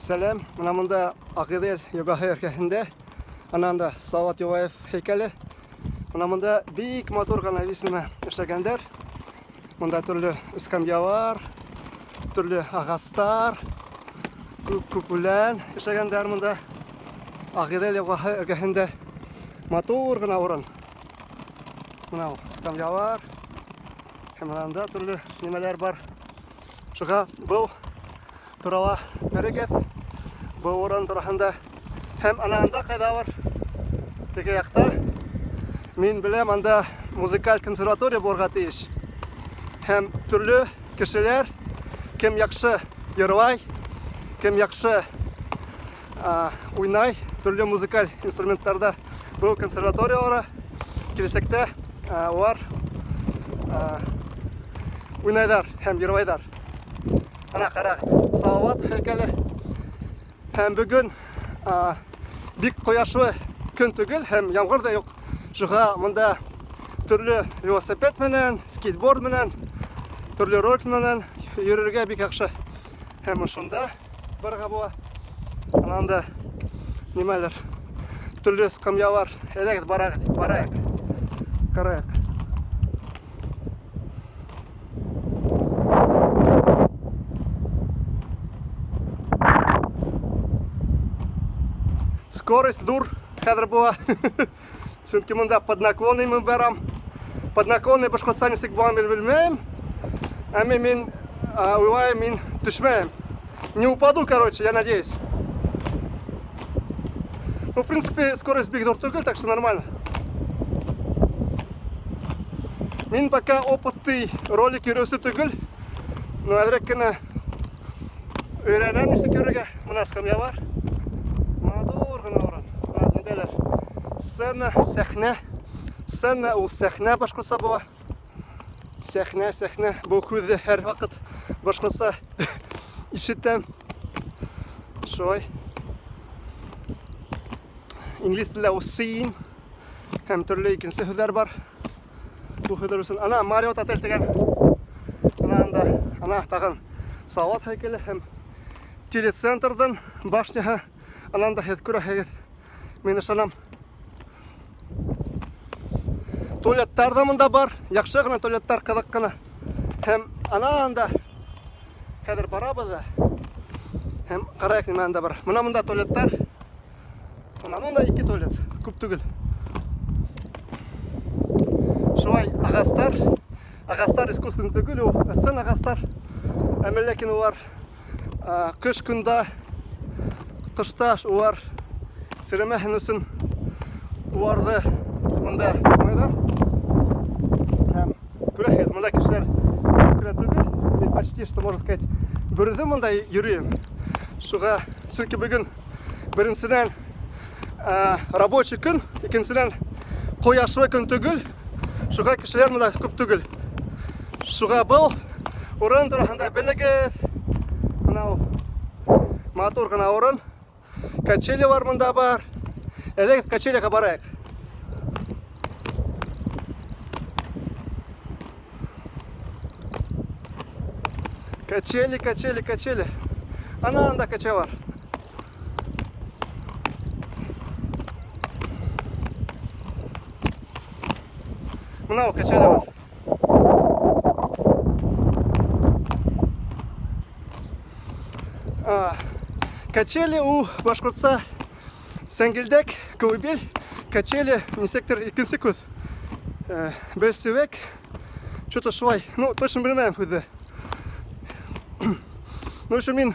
Сәләм, мына мында Ағиҙел йылғаһы эргәһендә, ананда Салават Юлаев һәйкәле. Мына мында бик матур ғына висеме эшләгәндәр. Мында төрлө эскәмйәләр, төрлө ағастар, күп-күп үлән эшләгәндәр мында. Ағиҙел йылғаһы эргәһендә матур ғына урын. Мына ул эскәмйәләр, һәм анда төрлө нимәләр бар. Шуға был турала берегеҙ, был урын тураһында. Һәм ана анда ҡайҙа бар? Теге яҡта. Мин беләм, анда музыкаль консерватория булырға тейеш. Һәм төрлө кешеләр, кем яҡшы йырлай, кем яҡшы уйнай төрлө музыкаль инструменттарҙа, был консерваториялара киләсәктә улар уйнайҙар һәм йырлайҙар. Ана ҡарағыҙ, Салават һәйкәле. Һәм бөгөн бик ҡояшлы көн түгел, һәм ямғыр ҙа юҡ. Шуға мында төрлө велосипед менән, скейтборд менән, төрлө ролик менән йөрөргә бик яҡшы. Һәм ошонда барырға була. Ананда нимәлер, төрлө скамьялар. Әйҙәгеҙ, барайыҡ, барайыҡ. Ҡарайыҡ. Скорость ҙур хәҙер була. Сөнки мында под наклонный мин барам. Под наклонный башҡортса нисек була, мин белмәйем. Әммә мин уйлайым, мин төшмәйем. Не упаду, короче, я надеюсь. В принципе, скорость бик ҙур түгел, так что нормально. Мин пока опытный ролик йөрөүсе түгел. Но әҙерәк кенә өйрәнәм нисек йөрөргә. Мына скамьялар. Матур ғына урын. Мына ниндәйләр? Сцена, сәхнә. Сцена ул сәхнә башҡортса була. Сәхнә, сәхнә. Был һүҙҙе һәр ваҡыт башҡортса ишетәм. Шулай. Инглиз телендә ул scene һәм төрлө икенсе һүҙҙәр бар. Бу һүҙҙәр өсөн. Ана Marriott отель тигән. Ана анда, ана тағын Салават һәйкәле һәм телецентрҙың башняһы. Анан да һеҙ күрәһегеҙ. Мин ышанам. Туалеттар ҙа мында бар. Яҡшы ғына туалеттар, ҡыҙыҡ ҡына. Һәм ана анда хәҙер барабыҙ ҙа. Һәм ҡарайыҡ нимә анда бар. Мына мында туалеттар. Мына мында ике туалет, күп түгел. Шулай ағастар, ағастар искусственный түгел, ул ысын ағастар. Әммә ләкин улар, ҡыш көндә, ҡышта улар серемәһен өсөн уларҙы мында ҡуйҙар. Һәм күрәһегеҙ, мында кешеләр күп кенә түгел. Мин почти что, можно сказать, бер үҙем мында йөрөйөм. Шуға, сөнки бөгөн беренсенән, рабочий көн, икенсенән ҡояшлы көн түгел. Шуға кешеләр мында күп түгел. Шуға был урын тураһында белегеҙ. Мына ул матур ғына урын. Качелялар мында бар. Әйҙәгеҙ, качеляға барайыҡ. Качели, качели, качели. Ана анда качелар. Мына ул качелялар. Качели у башҡортса сәңгелдәк, колыбель, качели нисектер икенсе күҙ. Бер сеүәк, что-то шулай. Точно белмәйем һүҙҙе. Ошо мин,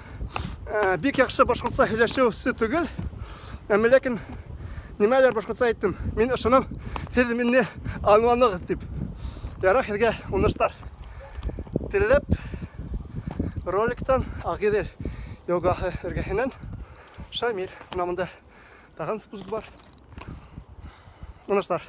бик яҡшы башҡортса һөйләшеүсе түгел, әммә ләкин нимәлер башҡортса әйттем. Мин ышанам, һеҙ мине аңланығыҙ тип. Ярай, һеҙгә уңыштар теләп, роликтан Ағиҙел йылғаһы эргәһенән Шамил. Мына мында тағын спуск бар. Уңыштар.